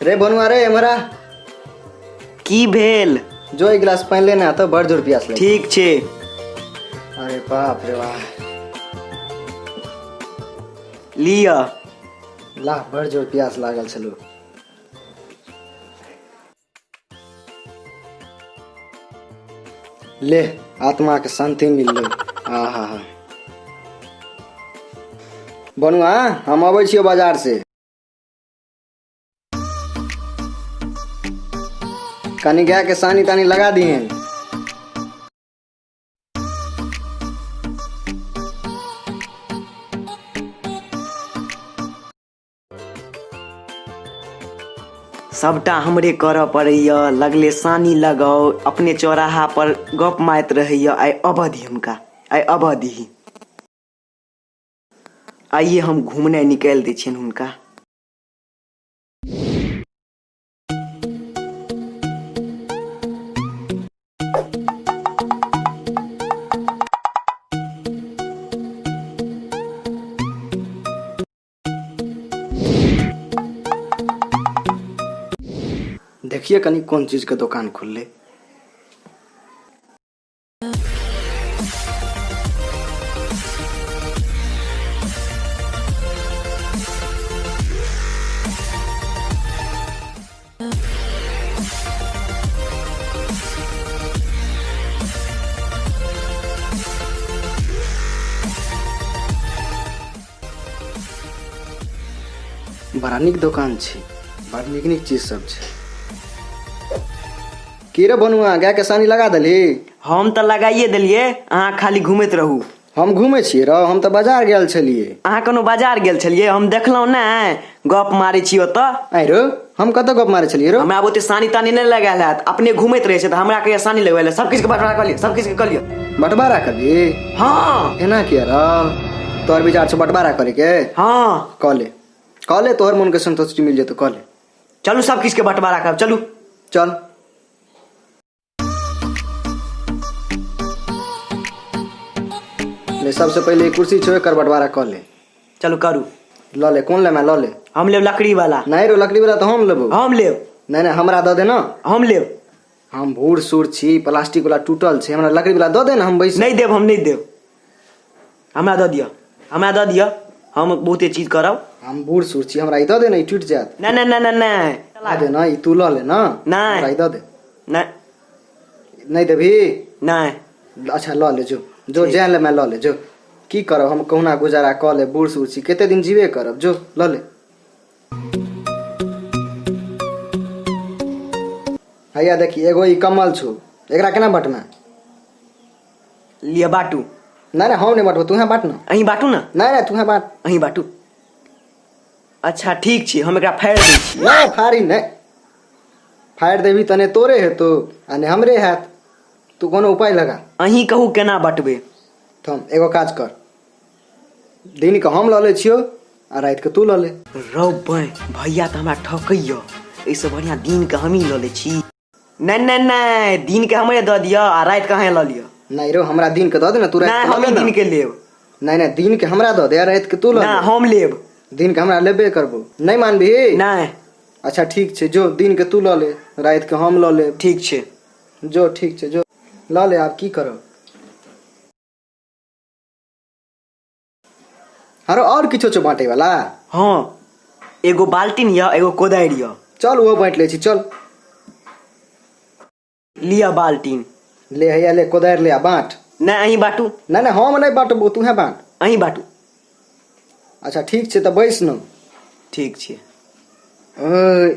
रे बनुआ रे एमरा। की भेल? जो एक गिलास पानि लेने आ तऽ बड़ जोर प्यास लग। ठीक छै। अरे बाप रे बाप। लिअ। ला बड़ जोर प्यास लागल छलो। ले आत्मा के शांति मिललै। आहा हा। बनुआ हम अबै छियौ बाजार से। कनी गाय के सानी तानी लगा दिहन। सबटा हमरे करऽ पड़ैया, लगले सानी लगाउ, अपने चौराहा पर गप मारैत रहैया। आइ अबऽ दी हुनका, आइ अबऽ दीही। आइये हम घुमनाइ निकालि दै छियनि हुनका। देखिए कनी कोन चीज के दुकान खुलले। बड़ा नीक दोकान छै, बड़ नीक नीक चीज सब छै। की रे बनुआ, गाय के सानी लगा देली? हम तऽ लगाइए देलियै, अहाँ खाली घुमैत रहू। हम घुमै छियै रौ, हम तऽ बाजार गेल छलियै। अहाँ कोनो बाजार गेल छलियै? हम देखलहुँ नहि, गप मारै छी ओतऽ। आँय रौ, हम कतऽ गप मारै छलियै रौ? हमरा ओते सानी तानी नहि लगायल हैत, अपने घुमैत रहै छै तऽ हमरा कहिया सानी लगबै लए। सब किछु के बंटवारा कऽ लिअ, सब किछु के कऽ लिअ। बंटवारा करबी? हँ। एना किया रौ, तोहर विचार छौ बंटवारा करे के? हँ। कऽ ले, कऽ ले, तोहर मन के संतुष्टि मिल जेतौ, कऽ ले। चलू सब किछु के बंटवारा करब, चलू। चल। ले सबसे पहिले ई कुर्सी छौ, एकर बंटवारा कऽ ले। चलू करू। लऽ ले, कोन लेमे लऽ ले। हम लेब लकड़ी वाला। नहीं रो, लकड़ी वाला तऽ हम लेबो। हम लेब। नहीं नहीं, हमरा दऽ दे ना। हम लेब। हम बूढ़ सूढ़ छी, प्लास्टिक वाला टूटल छै, हमरा लकड़ी वाला दऽ दे ना, हम बैस। नहीं देब, हम नहीं देब, हमरा दऽ दिअ, हमरा दऽ दिअ, हम बहुते चीज करब। हम बूढ़ सूढ़ छी, हमरा ई दऽ दे ना, ई टूटि जायत। नहीं नहीं नहीं नहीं नहीं। दऽ दे ना, ई तू लऽ ले ना। नहीं। हमरा ई दऽ दे। नहीं। नहीं देबही? नहीं। अच्छा लऽ ले, जो जो जै ले मैं लऽ ले, जो की करब हम, कहुना गुजारा कऽ ले, बूढ़ सूढ़ छी, कते दिन जीवे करब, जो लऽ ले। हैया देखी, एगो ई कमल छौ, एकरा केना बटना? लिअ बाटू। नहीं नहीं, हम नहीं बांटबो, तूहे बांट ना। अहीं बाटू ना। नहीं नहीं, तूहे बांट। अहीं बाटू। अच्छा ठीक छी, हम एकरा फाड़ि दै छी। नहीं फाड़ी नहीं, फाड़ि देबी तने तोरे हेतौ आ ने हमरे हैत, तू कोनो उपाय लगा। अहीं कहू केना बटबै। थम, एगो काज कर, दिन के हम लऽ लै छियौ आ राति के तू लऽ ले। रौ बैं, भैया तऽ हमरा ठकैया, एहिसँ बढ़िआँ दिन के हमही लऽ लै छी। नहीं नहीं नहीं, दिन के हमरे दऽ दिअ आ राति के अहें लऽ लिअ। नहीं रो, हमरा दिन के दऽ दे ना, तू राति नहीं, के लऽ हमही ले ना। दिन के लेब। नहीं नहीं, दिन के हमरा दऽ दे आ राति के तू लऽ ना, ले। हम लेब। दिन के हमरा लेबे करबो। नहीं मानबही? नहीं। अच्छा ठीक छै, जो दिन के तू लऽ ले, राति के हम लऽ लेब। ठीक छै। जो ठीक छै, जो लऽ ले, आब की करब। आरो और किछो छौ बांटे वाला? हाँ, एगो बाल्टीन यऽ, एगो कोदारि यऽ। चल ओहो बांटि लै छी, चल। लिअ बाल्टीन। ले हैया ले कोदारि ले आ बांट। नहि, अहीं बांटू। नहि नहि, हम नहि बांटबो, तूहे बांट। अहीं बांटू। अच्छा ठीक छै, तऽ बैस न। ठीक छै। ओय,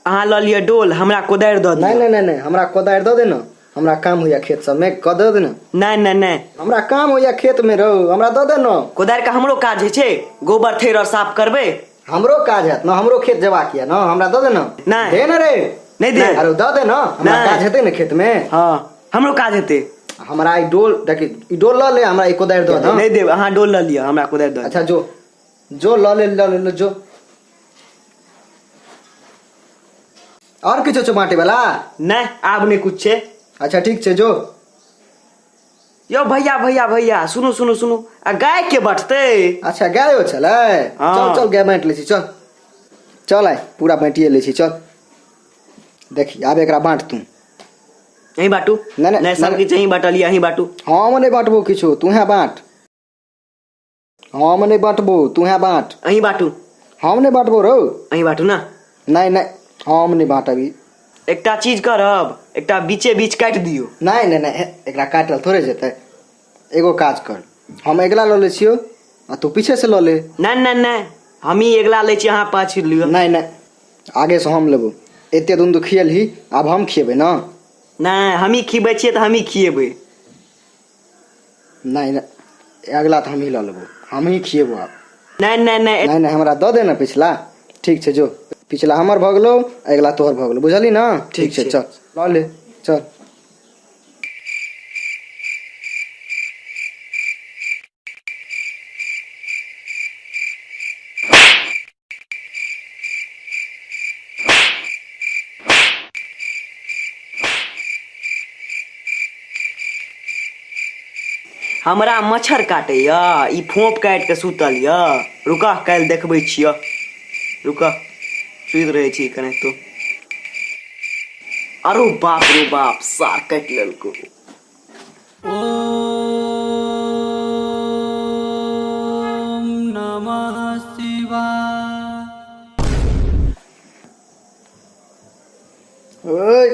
अहाँ लऽ लिअ डोल, हमरा कोदारि दऽ नहि दिअ। नहि नहि नहि, हमरा कोदारि दऽ दे न, हमरा काम होइया खेत सबमे, कऽ दऽ दे न। नहि नहि नहि, हमरा काम होइया खेत में रौ, हमरा दऽ दे न। कोदारि के हमरो काज होइ छै, गोबर थैर और साफ करबै। हमरो काज हैत न, हमरो खेत जेबाक यऽ न, हमरा दऽ दे न। नहि। दे न रे। नहि दे। अरे दऽ दे न, हमरा नहि। काज हेतै न खेत में। हाँ, हमरो काज हेतै। हमरा ई डोल देखी, ई डोल लऽ ले, हमरा ई कोदारि दऽ दे। नहि देब, अहाँ डोल लऽ लिअ, हमरा कोदारि दऽ दिअ। अच्छा जो जो लऽ ले, लऽ ले, ले जो। और किछो छौ बाँटे वाला? नहि, आब नहि कुछ छै। अच्छा ठीक छै, जो। यौ भैया भैया भैया, सुनू सुनू सुनू, आ गाय के बँटतै? अच्छा गायो छलै? हाँ। चल चल, गाय बाँटि लै छी, चल। चल आइ पूरा बाँटिए लै छी। चल देखी आब एकरा बाँट तू। अहीं बाँटू। नहि, नहि, नहि, सब नहि। किछु अहीं बाँटलियै, अहीं बाँटू। हम नहि बाँटबो किछो, तूहे बाँट। हम नहि बाँटबो, तूहे बाँट। अहीं बाँटू। हम नहि बाँटबो रौ। अहीं बाँटू ना। नहि नहि, हम नहि बाँटब ई। एकटा चीज करब, एकटा बीचे बीच काटि दियौ। नहि नहि नहि, एकरा काटल थोड़े जेतै। एगो काज कर, हम अगिला लऽ लै छियौ आ तू पीछे से लऽ ले। नहि नहि नहि, हमही अगिला लै छी, अहाँ पाछू लिअ। नहि नहि, आगे से हम लेबो। एते दिन तू खियलही, आब हम खियेबै ना। नहि, हमही खिबै छियै तऽ हमही खियेबै। नहि नहि, अगिला तऽ हमही लऽ लेबो, हमही खियेबो आब। नहि नहि नहि। नहि नहि, हमरा दऽ दे ने पिछला। ठीक छै, जो पिछला हमर भऽ गेलौ, अगिला तोहर भऽ गेलौ, बुझलही ने? ठीक छै, चल लऽ ले, चल। हमरा मच्छर काटैया, ई फोप काटि कऽ सुतल यऽ। रुकह, काल्हि देखबै छियह। रुकह, सुति रहै छी कने तू। अरो बाप रो बाप, सार काटि लेलको। ओए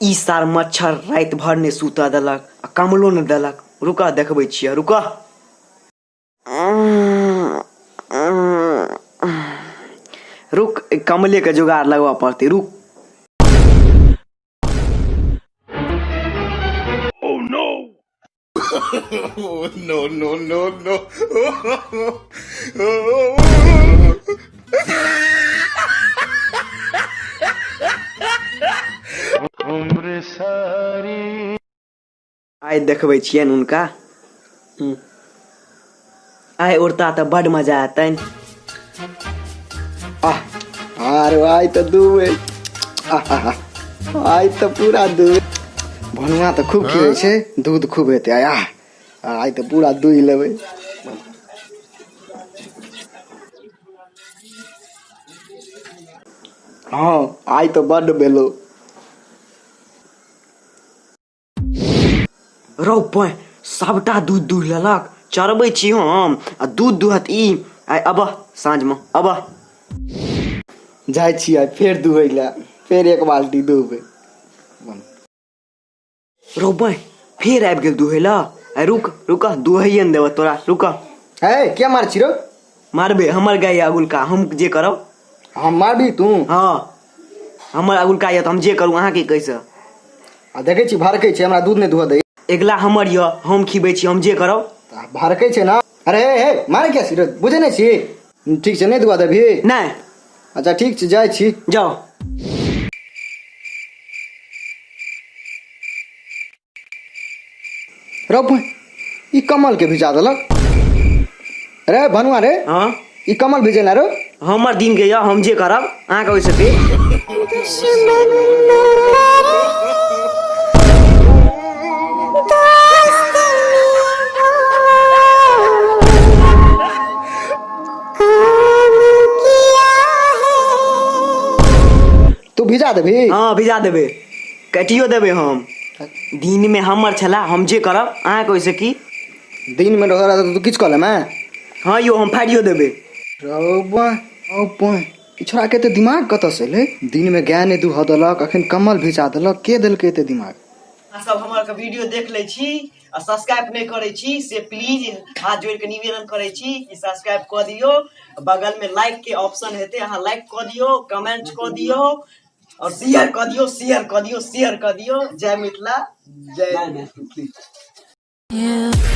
ई सार मच्छर राति भर नहि सुतऽ देलक आ कमलो नहि देलक। रुकह, देखबै छियै, रुकह। रुक, कमले के जुगाड़ लगबऽ पड़तै, रुक। No, no, no, no. आइ देखबै छियनि हुनका। आइ उड़ता तऽ बड मजा एतनि। आह, आरे आइ तऽ दूबे, आह, आइ तऽ पूरा दूध भनुआ तऽ खूब खिबै छै, दूध खूब हेतै आइ। आह, आइ तऽ पूरा दूहि लेबै। हँ, आइ तऽ बड्ड भेलो। रौ पाइ, सबटा दूध दूह लेलक। चरबै छी हम आ दूध दूहत ई। आइ अबह साँझमे, अबह। जाइ छी आइ फेर दुहै लए, फेर एक बाल्टी दुहबै। रौ पाइ, फेर आबि गेल दुहै लए। आइ रुक, रुक, दुहैये ने देबह तोरा, रुक। हे, किया मार छी रौ? मारबे, हमर गाय यऽ अगुलका, हम जे करब। हम मारबी तू? हँ, हमर अगुलका यऽ तऽ हम जे करू, अहाँके कैसे? आ देखै छी भड़कै छै, हमरा दूध नहि धोअ दै। अगिला हमर यऽ, हम खिबै छी, हम जे करब। भड़कै छै ने। अरे हे हे, मारै किया छी रौ? बुझै नहि छी? ठीक छै, नहि धोअ देबही? नहि। अच्छा ठीक छै, जाइ छी। जाउ। रौ, ई कमल के भिजा देलक रे भनुआ रे। हाँ। ई कमल भिजेला रो? हमर दिन के यऽ, हम जे करब, अहाँके ओहिसँ की? तू भिजा देबही? हाँ, भिजा देबै, काटियो देबै हम। दिनमे हमर छला, हम जे करब, अहाँके ओहिसँ की? दिनमे रहल तऽ तू किछु कऽ लेमे? हाँ यौ, हम फाड़ियो देबै। रौ बा, रौ बा, ई छोड़ा के एते दिमाग कतऽसँ एलै? दिनमे गाय नहि दूहऽ देलक, अखन कम्बल भिजा देलक। के देलकै एते दिमाग? अहाँ सब हमर के वीडियो देख लै छी आ सब्सक्राइब नहि करै छी, से प्लीज हाथ जोड़ि के निवेदन करै छी कि सब्सक्राइब कऽ दियौ। बगल में लाइक के ऑप्शन हेतै, अहाँ लाइक कऽ दियौ, कमेंट कऽ दियौ और शेयर कऽ दियौ, शेयर कऽ दियौ, शेयर कऽ दियौ। जय मिथिला, जय मैथिली। Yeah.